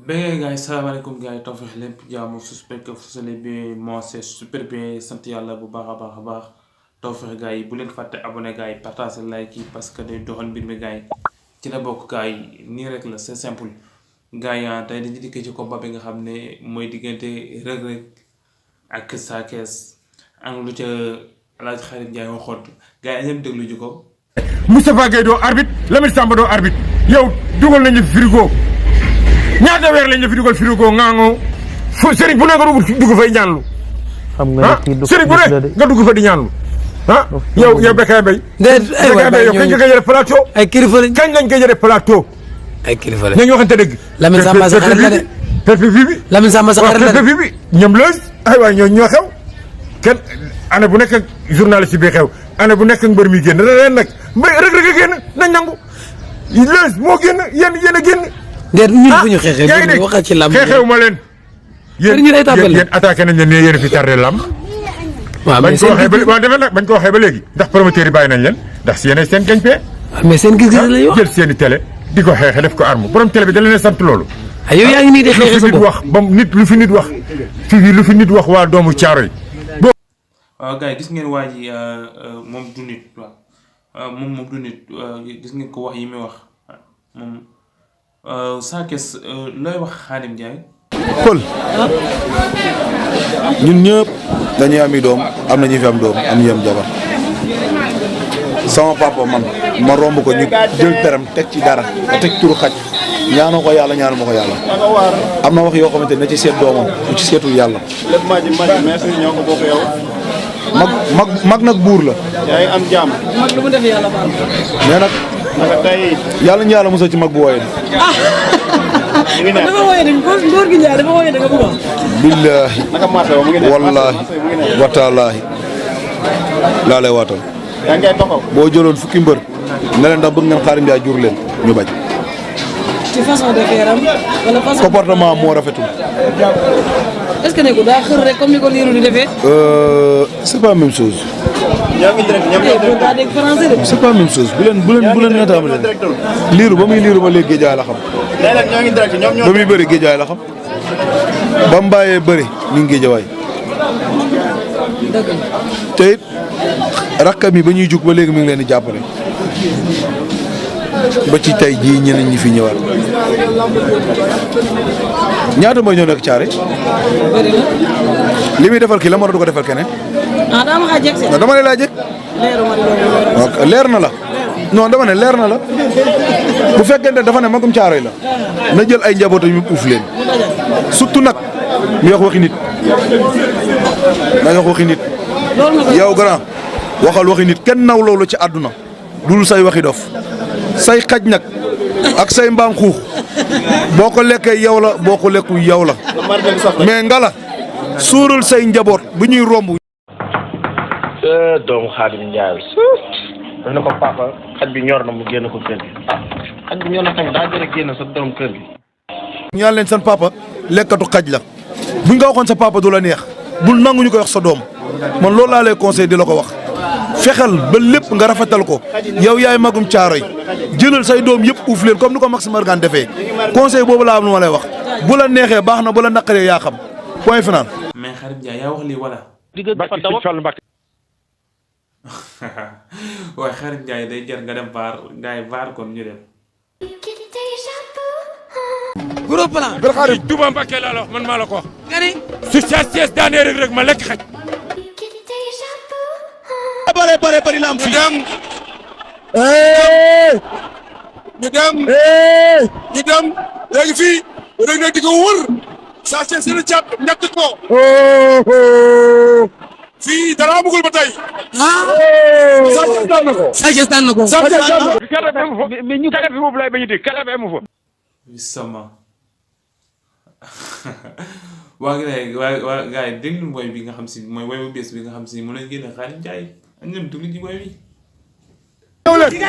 Ben gars yi salaamaaleykum gars yi tawfeex lépp jàmm suspect que vous allez bien moi c'est super bien sant yàlla bu baax a baax a baax tawfeex gars yi bu leen fàtte abonné gars yi partage like yi parce que day doxal mbir mi gars yi ci la bokk gars yi nii rek la c'est simple gars yi tey dañu dikkee ci combat bi nga xam ne mooy diggante Reug Reug ak Sa Thiès ak lu ca Alaaji Xarit Njaay waxoon gars yi ñëpp déglu ji ko. Moustapha Gueye doo arbitre Lamine Samba doo arbitre yow dugal nañu frigo ñaata weer lañ la fi dugal frigo ngaangoo sëriñ bu ne nga dugg fay ñaanlu. xam nga ni sëriñ bu ne nga dugg fa di ñaanlu ah yow Bécaye Mbaye. Bécaye Mbaye yow kañ nga koy jëlee plateau. ay kilifa lañ kañ lañ koy jëlee plateau. ay kilifa lañ nañu waxante dëgg. Lamine Samba sa xarit la de. perpétuité bi Lamine Samba sa xarit la de perpétuité bi ñoom la ay waay ñoo xew kenn année bu nekk journaliste bi xew année bu nekk mbër mi génn ren nag mbay Reug Reug a génn nañ nangu lees moo génn yéen a génn. déet ñun bu ñu xeexee bu ñu waxal ci lamb xeexew ma leen. yéen attaqué nañ leen ne yéen a fi tardé lamb. waaw mais bañ ko waxee ba defee nag bañ ko waxee ba léegi ndax promoteur yi bàyyi nañ leen ndax si yéen seen gañ pee. mais seen gis-gis la wax jël seen i télé di ko xeexee def ko arme borom télé bi da leen sant loolu. yow yaa ngi nii di xeexee sa bopp wax ba lu fi nit wax fii lu fi nit wax waa doomu caaro yi. waaw gars yi gis ngeen waa ji moom du nit waaw moom du nit gis ngeen ko wax yi muy wax moom Sa Thiès looy wax Khadim Ndiaye. Pël ñun ñëpp dañuy ami doom am na ñu fi am doom am ñu am jabar sama papa man ma romb ko ñu jël teram teg ci dara ba teg turu xaj ñaanoo ko yàlla ñaanu ma ko yàlla am na wax yoo xamante ne ci seet doomam bu ci seetul yàlla. lépp maa ji ñoo ko bokk yow. mag nag buur la. yaa ngi am jàmm. mag lu mu def yàlla baal mais nag. naka tey. yàlla ñu yàlla musal ci mag bu wooyee. dafa wooyee de góor gi Ndiaye dafa wooyee de nga bëgg a. billaahi. naka marché ba mu ngi ne wallaahi wataalaahi laa lay waatal. yaa ngi koy toxaw. boo jëloon fukki mbër ne leen ndax bëgg ngeen Khadim Ndiaye jur leen ñu bañ. ci façon de faire am wala façon. comportement moo rafetul. est-ce que ne ko daa xër rek comme ni ko liiru di defee. c'est pas la même chose. ñoo ngi direct ñoom ñoo daa dégg français de. c'est pas la même chose bu leen nataam leen liiru ba muy liiru ba léegi géejaay la xam. léeg-léeg ñoo ngi direct ñoom ñoo. ba muy bëri géejaay la xam ba mu bàyyee bëri mi ngi géejawaay. dëgg la. te it rakkam yi ba ñuy jug ba léegi mi ngi leen di jàppale ba ci tey jii ñeneen ñi fi ñëwaat ñaata mooy ñoo nekk caare. bëri na. li muy defal kii la mën a du ko defal keneen. ah daa ma xaaj yegg non dama ne laa jëkk. leer na la. non dama ne leer na la bu fekkente dafa ne magum caaro yi la na jël ay njabootam ñu uuf leen surtout nag mu wax waxi nit na wax waxi nit yow grand waxal waxi nit kenn naw loolu ci àdduna dul say waxi dof say xaj nag ak say mbaam xuux boo ko lekkee yow la boo ko lekku yow la mais ngala suural say njaboot bu ñuy romb. doomu Khadim Ndiaye daf ne ko papa xaj bi ñor na mu génn ko kër gi xaj bi ñor na tamit daa jëre génn sa doom kër gi. ñaan leen seen papa lekkatu xaj la buñ nga waxoon sa papa du la neex bul nangu ñu koy wax sa doom man loolu laa lay conseil di la ko wax fexeel ba lépp nga rafetal ko yow yaay magum caaro yi jëlal say doom yëpp uuf leen comme ni ko Max Margan defee conseil boobu laa am lu ma lay wax bu la neexee baax na bu la naqaree yaa xam point final. mais Khadim Ndiaye yaa wax lii wala. waaye Khadim Ndiaye day jar nga dem vaar gars yi vaar kon ñu dem. gros plan. Bel Khadim Touba Mbacké laa la wax man maa la ko wax. nga ni. su Sa Thiès daanee Reug Reug ma lekk xaj. bëri la am fii. ñu dem léegi fii Reug Reug di ko wër Sa Thiès dina jàpp ñett ko fii dara amagul ba tey. Sa Thiès daan na ko. Sa Thiès daan na ko. Sa Thiès daan na ko. mais ñu kàddu boobu laay bañ a dégg kàddu amu fa. sama waa gars yi déglu woy bi nga xam si mooy woy bu bees bi nga xam si mu leen génne Khadim Ndiaye ak ñoom déglu ci woy bi.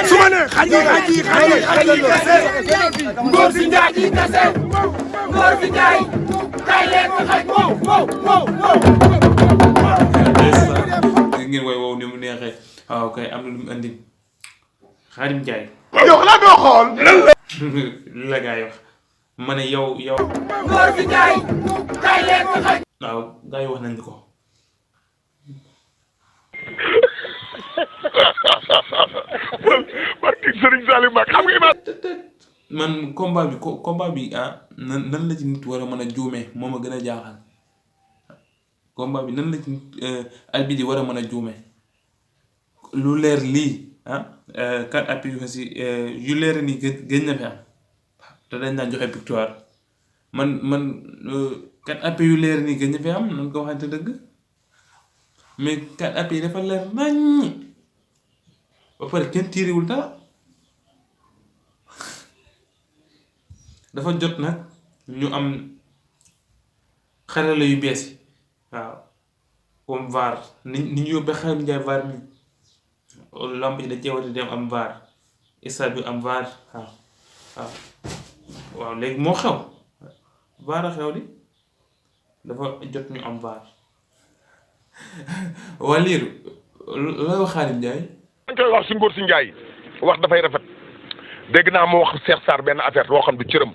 su ma nee xaj yi Ngor si Njaay ji tase Ngor si Njaay kay leen ko xaj wow gis ngeen woy wow ni mu neexee waaw kay am na lu mu andi Khadim Ndiaye. yow xanaa doo xool lan la. li la gars yi wax ma ne yow Ngor gi Njaay kay leen ko xaj. waaw gars yi wax nañ ko. barki Serigne Saliou Mbacké xam nga image. man combat bi nan la ci nit war a mën a juumee moo ma gën a jaaxal combat bi nan la ci nit arbitre yi war a mën a juumee lu leer lii quatre appuis yu leer nii gën na fi am te dañ naan joxe victoire man quatre appuis yu leer nii gën na fi am nan ko waxante dëgg mais quatre appuis yi dafa leer naññ ba pare kenn tiiriwul dara. dafa jot nag ñu am xarala yu bees yi waaw comme VAR ni ñu yóbbee Xarim Njaay VAR mi lamb yi da cee war a dem am VAR stade bi am VAR waaw léegi moo xew VAR a xew di dafa jot ñu am VAR waa Lirou looy wax Xarim Njaay dañ koy wax si Ngor si Njaay wax dafay rafet dégg naa mu wax Cheikh Sarr benn affaire loo xam du cëram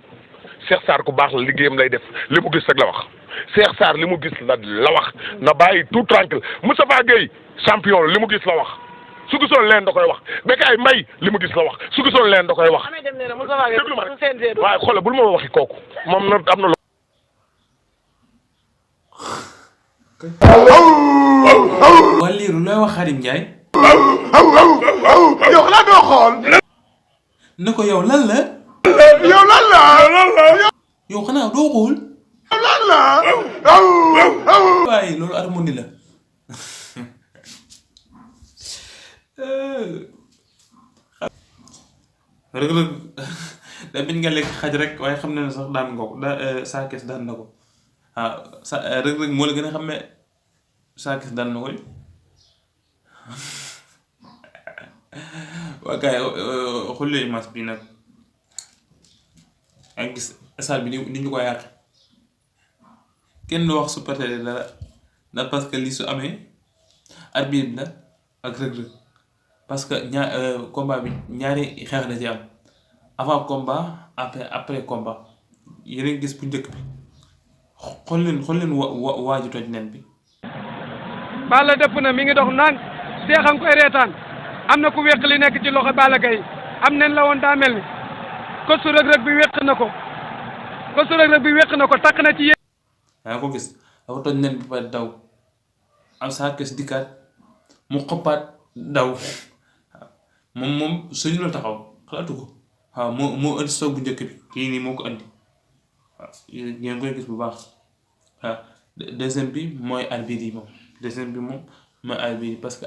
Cheikh Sarr ku baax la liggéeyam lay def li mu gis rek la wax Cheikh Sarr li mu gis la wax na bàyyi tout tranquille Moustapha Gueye champion li mu gis la wax su gisoon leen da koy wax Bécaye Mbaye li mu gis la wax su gisoon leen da koy wax déglu ma rek waaye xoolal bul ma waxi kooku moom na am na waa Lirou looy wax Xarim Njaay yow xanaa doo xool ne ko yow lan la yow lan la yow xanaa doo xool lan la waaye loolu harmonie la Reug Reug da biñ nga lekk xaj rek waaye xam na ne sax daan nga ko Sa Thiès daan na ko Reug Reug moo la gën a xam ne Sa Thiès daan na ko waa gars yi xullee image bi nag ak gis stade bi ni ñu ko yàq kenn du wax supporter dara ndax parce que lii su amee arbitre la ak Reug Reug parce que combat bi ñaari xeex la ci am avant combat après combat yéen gis bu njëkk bi xool leen waaju toj nen bi. Balla dëpp na mi ngi dox naan seexam koy reetaan am na ku wéq li nekk ci loxo Balla Gaye am nen la woon daa mel ni ko su Reug Reug bi wéq na ko takk na ci yéen. yaa ko gis dafa toj nen bi ba daw am Sa Thiès dikkaat mu xoppaat daw moom suñu la taxaw xalaatu ko waaw moo indi soog bu njëkk bi kii nii moo ko indi waaw ngeen koy gis bu baax waaw deuxième bi mooy arbitre yi moom parce que